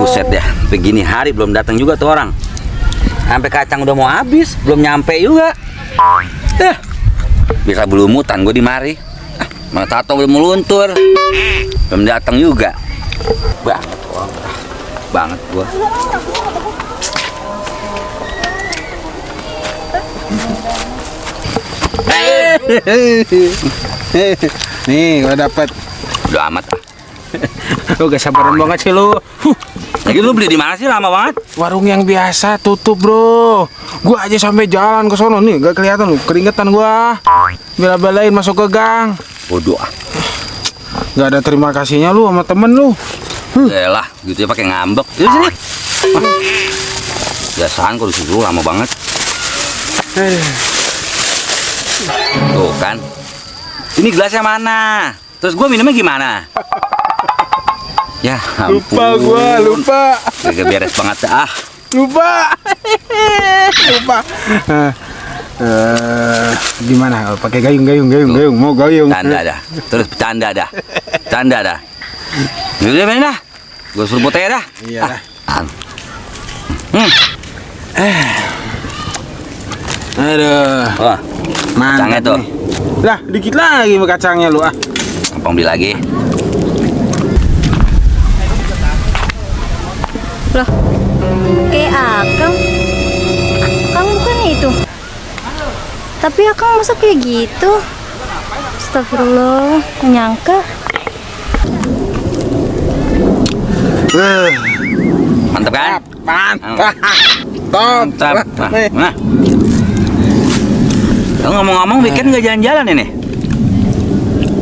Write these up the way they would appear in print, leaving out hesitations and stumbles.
Buset ya, begini hari belum datang juga tuh orang. Sampai kacang udah mau habis, belum nyampe juga. Bisa belumutan gue di mari. Mana tato belum meluntur, belum datang juga. Banget gua. Nih, gua dapat. Udah amat. Lu gak sabaran banget sih lu. Lagi lu beli di mana sih, lama banget? Warung yang biasa tutup, Bro. Gua aja sampai jalan ke sono nih, gak kelihatan lu, keringetan gua. Bela-belain masuk ke gang. Bodoh ah. Gak ada terima kasihnya lu sama temen lu. Yalah, gitu ya pakai ngambek. Yuk sini. Biasaan kalau disuruh lama banget. Tuh kan. Ini gelasnya mana? Terus gue minumnya gimana? Ya ampun. Lupa. Gak beres banget dah. Lupa. Gimana? Pakai gayung. Mau gayung. Canda dah. Terus bercanda dah. Canda dah. Udah main dah. Gue suruh botol dah. Iya dah. Aduh. Wah, kacangnya tuh. Lah, dikit lagi kacangnya lu ah. Gampang beli lagi. Loh, kayak Akang. Akang bukan itu. Tapi Akang masa kayak gitu? Astagfirullah, menyangka. Mantap kan? Mantap. Mantap. Nah. Lo ngomong-ngomong weekend nggak jalan-jalan ini?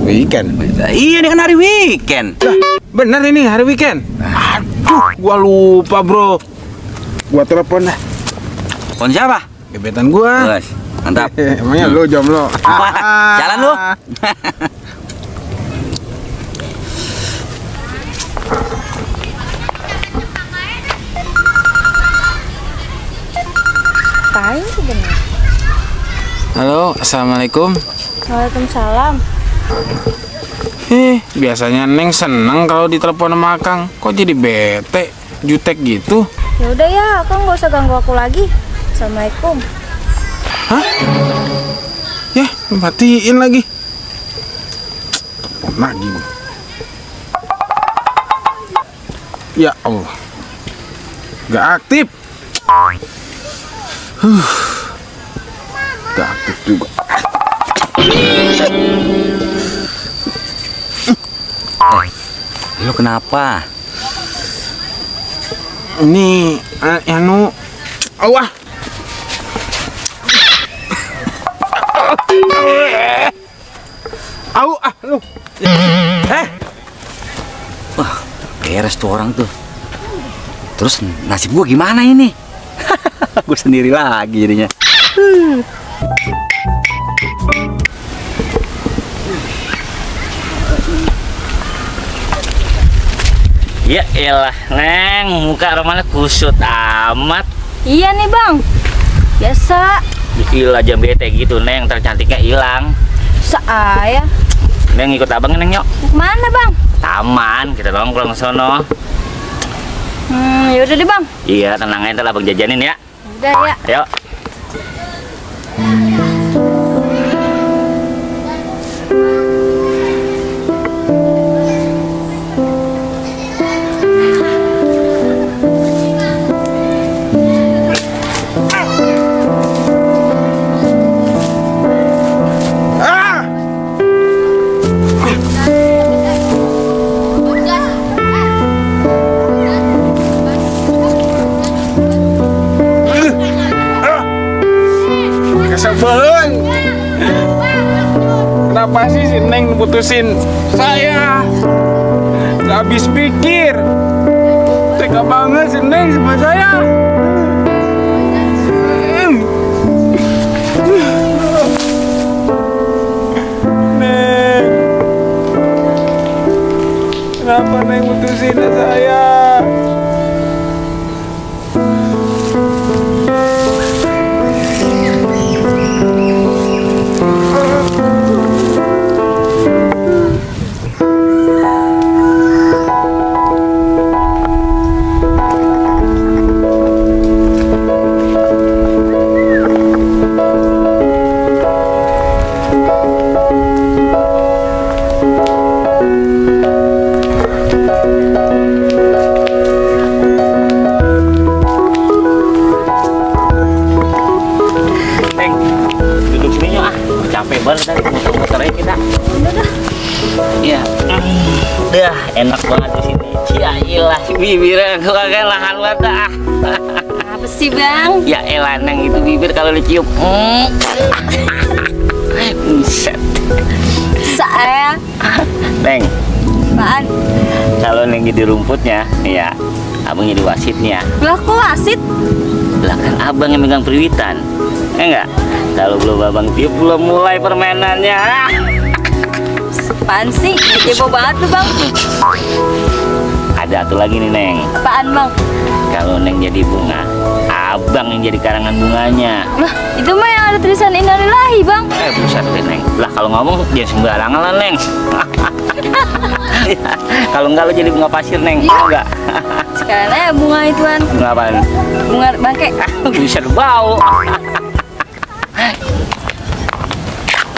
Weekend. Iya, ini kan hari weekend. Lah, bener ini hari weekend. Aduh, gua lupa, Bro. Gua telepon dah. Phone siapa? Gebetan gua. Bos, mantap. Emangnya lu jomblo? Jalan lu. Apaan sih bener? Halo, assalamualaikum. Waalaikumsalam. Biasanya Neng seneng kalau ditelepon sama Akang. Kok jadi bete, jutek gitu? Ya udah ya, Akang nggak usah ganggu aku lagi. Assalamualaikum. Hah? Ya, matiin lagi. Telepon lagi. Ya Allah. Gak aktif. Gak aktif juga. Lu kenapa? Ini anu awah. Au lu. Wah, beres tuh orang tuh. Terus nasib gua gimana ini? Gue sendiri lagi jadinya. Ya elah, Neng, muka Romana kusut amat. Iya nih Bang. Biasa. Gila jam bete gitu, Neng, ntar cantiknya hilang. Saya. Neng ikut abang, Neng, yuk. Mana Bang? Taman, kita nongkrong sono. Yaudah deh Bang. Iya, tenang aja, ntar abang jajanin ya. Udah ya. Ayo. Kesebelin. Kenapa sih si Neng putusin saya? Gak habis pikir. Tega banget si Neng sama saya. Neng, kenapa Neng putusin saya? capek banget tadi muter-muternya kita. Iya. Dah, enak banget di sini. Ya ilah, bibirnya gua kagak lahan banget. Apa sih bang? Ya elah, Neng, itu bibir kalau dicium. Buset. Saya. Neng, Apaan? kalau Neng jadi rumputnya, ya abang jadi wasitnya. Lah kok wasit? Lah kan abang yang megang periwitan. Enggak? Kalau belum abang tiup belum mulai permainannya. Apaan sih? Kepo banget tuh bang. Ada satu lagi nih, Neng. Apaan bang? Kalau Neng jadi bunga, abang yang jadi karangan bunganya. Lah itu mah yang ada tulisan innalillahi bang. Buset deh, Neng. Lah kalau ngomong jangan sembarangan lah, Neng. Kalau enggak lo jadi bunga pasir, Neng. Mau enggak? Sekarang aja bunga ituan. Bunga apaan? Bunga bangke. Buset, bau.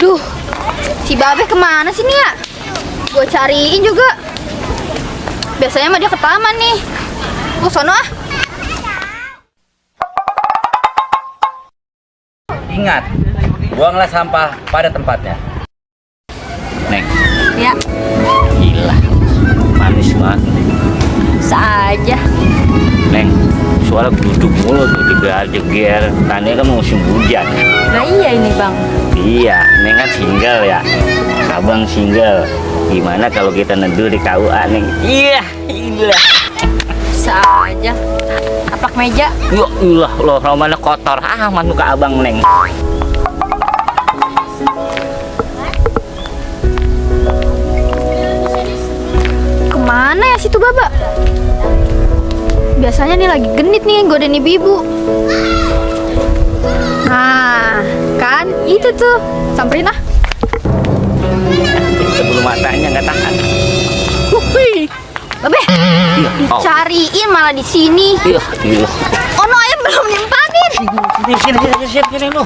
Duh, si Babe kemana sih nih ya? Gue cariin juga. Biasanya mah dia ke taman nih. Gue sono ah. Ingat, buanglah sampah pada tempatnya. Neng, Ya, gila. Manis banget. saja. Neng, suara duduk mulu tuh jeger. Tanya kan musim hujan. Nah iya ini bang. Iya, Neng kan single ya. Abang single. Gimana kalau kita neduh di KUA, Neng? Iya, gila. Saja. Apak meja. Ya ilah, loh, mana kotor amat muka abang, Neng. Kemana ya situ Baba? Biasanya nih lagi genit nih godain ibu-ibu. Nah, kan itu tuh. Samperin ah. Sebelum matanya nggak tahan. Babe, Iya, oh. cariin malah di sini. Iya, iya. Ono ayam belum nyimpanin. Sini lu.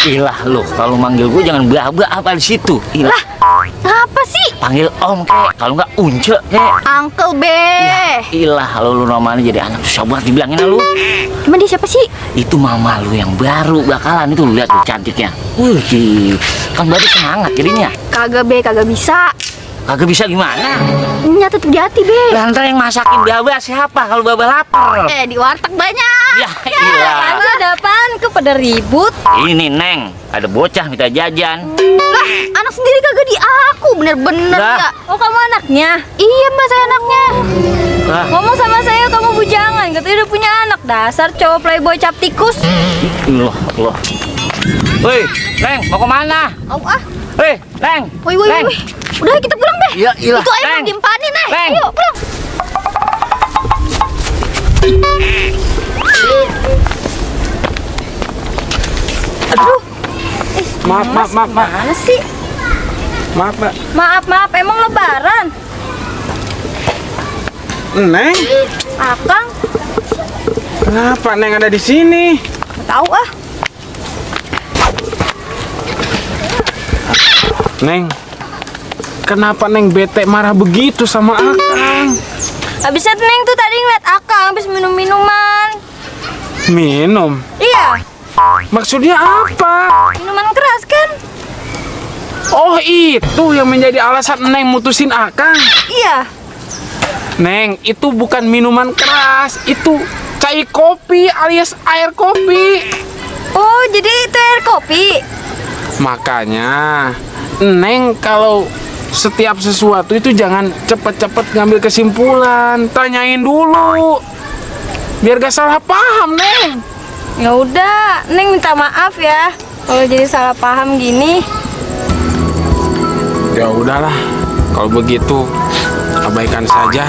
Ilah lu, kalau manggil gue jangan baba apa di situ. Ilah, Lah, apa sih? panggil om kek, kalau nggak unce kek. Uncle B. Ilah, lu namanya jadi anak susah banget dibilangin lu. Emang dia siapa sih? Itu mama lu yang baru bakalan itu, lu lihat tuh cantiknya. Kan baru semangat jadinya. Kagak B, kagak bisa. Kagak bisa gimana? Nyatet di hati B. Lantar yang masakin baba siapa kalau baba lapar? Di warteg banyak. Ya ilah. Ada ada apaan? Kok pada ribut? Ini Neng, ada bocah minta jajan. Lah, anak sendiri kagak di aku, bener-bener Lah. ya. Oh kamu anaknya? Iya mbak, saya anaknya. Lah, Ngomong sama saya kamu bujangan. Katanya udah punya anak. Dasar cowok playboy cap tikus. ilah. Woi, Neng, mau kemana? Au ah. Woi, Neng. Woi. Udah kita pulang deh. Iya, ilah. Itu ayam Neng. belum dimpanin nih. Neng. Ayo pulang. Aduh. Maaf. Mana sih? Maaf, Mbak. Maaf. Emang lebaran? Neng, Akang? kenapa Neng ada di sini? Tahu ah. Neng, kenapa Neng bete marah begitu sama Akang? Habisnya Neng tuh tadi ngeliat Akang habis minum minuman. Minum? Iya, Maksudnya apa? minuman keras kan? Oh, itu yang menjadi alasan Neng mutusin Akang. Iya. Neng, itu bukan minuman keras, itu cai kopi alias air kopi. Oh, jadi itu air kopi. Makanya, Neng kalau setiap sesuatu itu jangan cepet-cepet ngambil kesimpulan, tanyain dulu. Biar gak salah paham, Neng. Ya udah, Neng minta maaf ya kalau jadi salah paham gini. Ya udahlah, kalau begitu abaikan saja.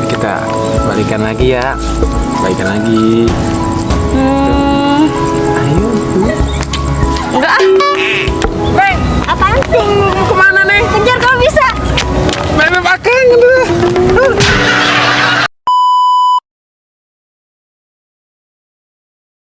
Kita balikan lagi ya. Balikan lagi. Ayo.